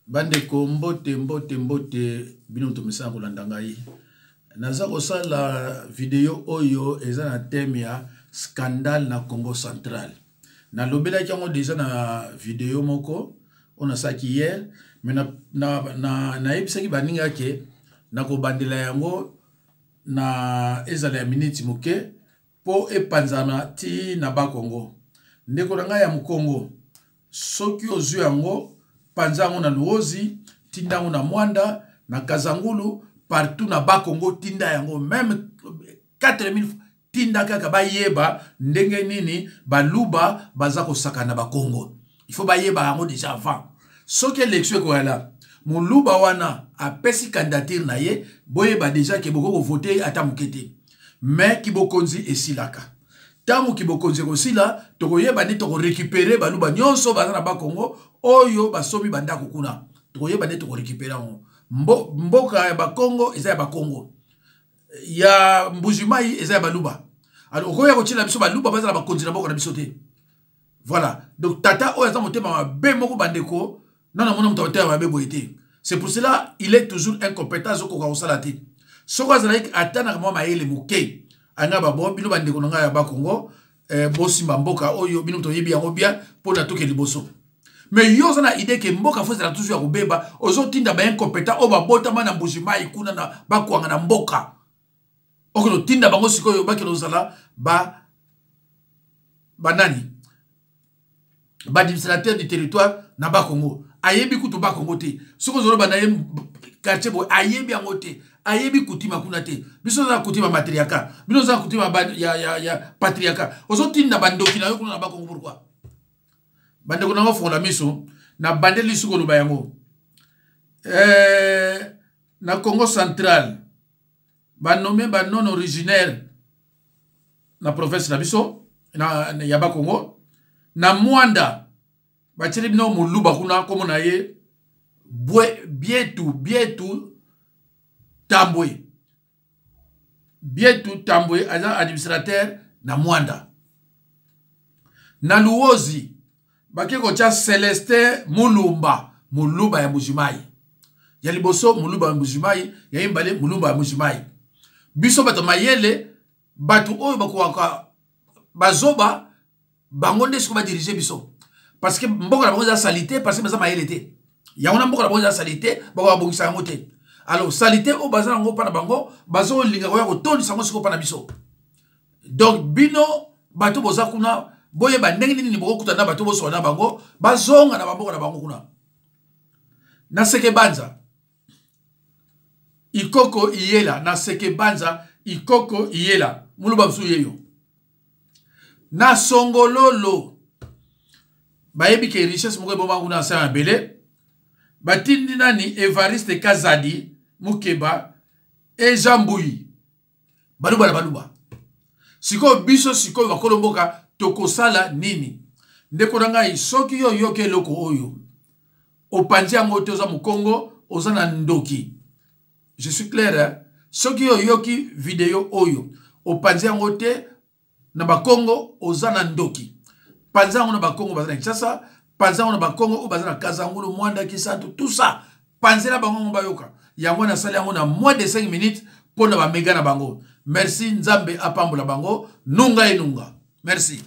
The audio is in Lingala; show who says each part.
Speaker 1: Bandeko mbote mbote mbote bino tomesana kolanda ngai naza kosala video oyo eza na thème ya scandale na Congo central nalobelaki yango deja na video moko oyo nasalaki hier mais nayebisaki na, na, na baninga ke nakobandela yango na ezala ya miniti moke mpo epanzana ti na Bakongo. Ndeko na ngai ya Mukongo, soki ozwi yango, panza yango na Luozi, tinda yango na Mwanda, na Kazangulu, partout na Bakongo, tinda yango meme 4000 tinda kaka bayeba ndenge nini baluba baza kosakana bakongo. Il faut bayeba yango déjà avant. Soki election ekoyala, moluba wana apesi candidature na ye, boyeba déjà ke bokoki kovote ata moke te. Mais kibokonzi esilaka. Ntango kibokonzi ekosila, tokoyeba nde tokorécupere baluba nyonso baza na Bakongo oyo basombi bandako kuna. Tokoyeba nde tokorécupere yango. Mboka ya Bakongo eza ya Bakongo, ya Mbujimayi eza ya baluba. Alors okoya kotiela biso baluba bazala bakonzi na mboka na biso te. Voilà. Donc tata oyo aza motema mabe moko bandeko, nana mona moto motema mabe boye te. C'est pour cela il est toujours incompétent, azokoka kosala te. Soki azalaki ata na mwa mayele moke, anga babo bino bandeko na ngai ya Bakongo, bosimba mboka oyo bino toyebi yango bien mpo na toke liboso. Mais yo oza na idée ke mboka fo ezala toujours ya kobeba, ozotinda ba incompétent oyo babotama na Mbujimayi kuna na bakwanga na mboka. Okende otinda bango sikoyo bakende kozala ba banani baadministrateur du territoire na Bakongo. Ayebi kutu Bakongo te. Soki ozoloba na ye quartier boye, ayebi yango te. Ayebi kutima kuna te. Biso oza kutima matriarcat, bino oza kutima ya patriarcat. Ozotinda bandoki na yo kuna na Bakongo pourquoi? Bandeko na ngo fongola miso, na bandeli soki oloba yango. Na Congo central banome ba non originaire na province na biso na, ya Bakongo. Na Mwanda batieli bino moluba kuna kombo na ye bwe bietu bietu tambwe bietu tambwe aza administrateur na Mwanda. Na Luozi bake kotia Celestin Mulumba, moluba ya Mbujimayi. Ya liboso moluba ya Mbujimayi, ya mibale moluba ya Mbujimayi. Biso bato mayele, bato oyo bakowaka bazoba, bango nde sikoyo badirige biso. Parce que mboka na bango eza salite, parce que baza mayele te. Yango na mboka na bango eza salite, bakoka bongisa yango te. Alors salite oyo baza yango mpa na bango, bazolinga koya kotondisa yango sikoyo mpa na biso. Donc bino bato boza kuna, boyeba ndenge nini bokokuta na bato bosola na bango, bazonga na bamboka na bango kuna. Na seke banza ikoko iyela, na seke banza ikoko iyela muluba mosusu yeyo. Na songololo bayebi ke richesse moko eboma kuna na sa mabele, batindi nani Evariste Kazadi Mukeba e Jean Mbuyi, baluba na baluba. Sikoyo biso sikoyo bakolo mboka tokosala nini? Ndeko na ngai, soki yo oyoki eloko oyo opanzi yango te, oza mokongo, oza na ndoki. Je suis clair, hein? Soki yo oyoki video oyo opanzi yango te na bakongo, oza na ndoki. Panza yango na bakongo baza na Kinshasa, panza yango na bakongo oyo baza na Kazangulu, Mwanda, Kisantu, tout ça. Panzela bango ngo bayoka. Yango nasali yango na moins de 5 minutes mpo na bamega na bango. Merci, Nzambe apambola bango. Nunga enunga. Merci.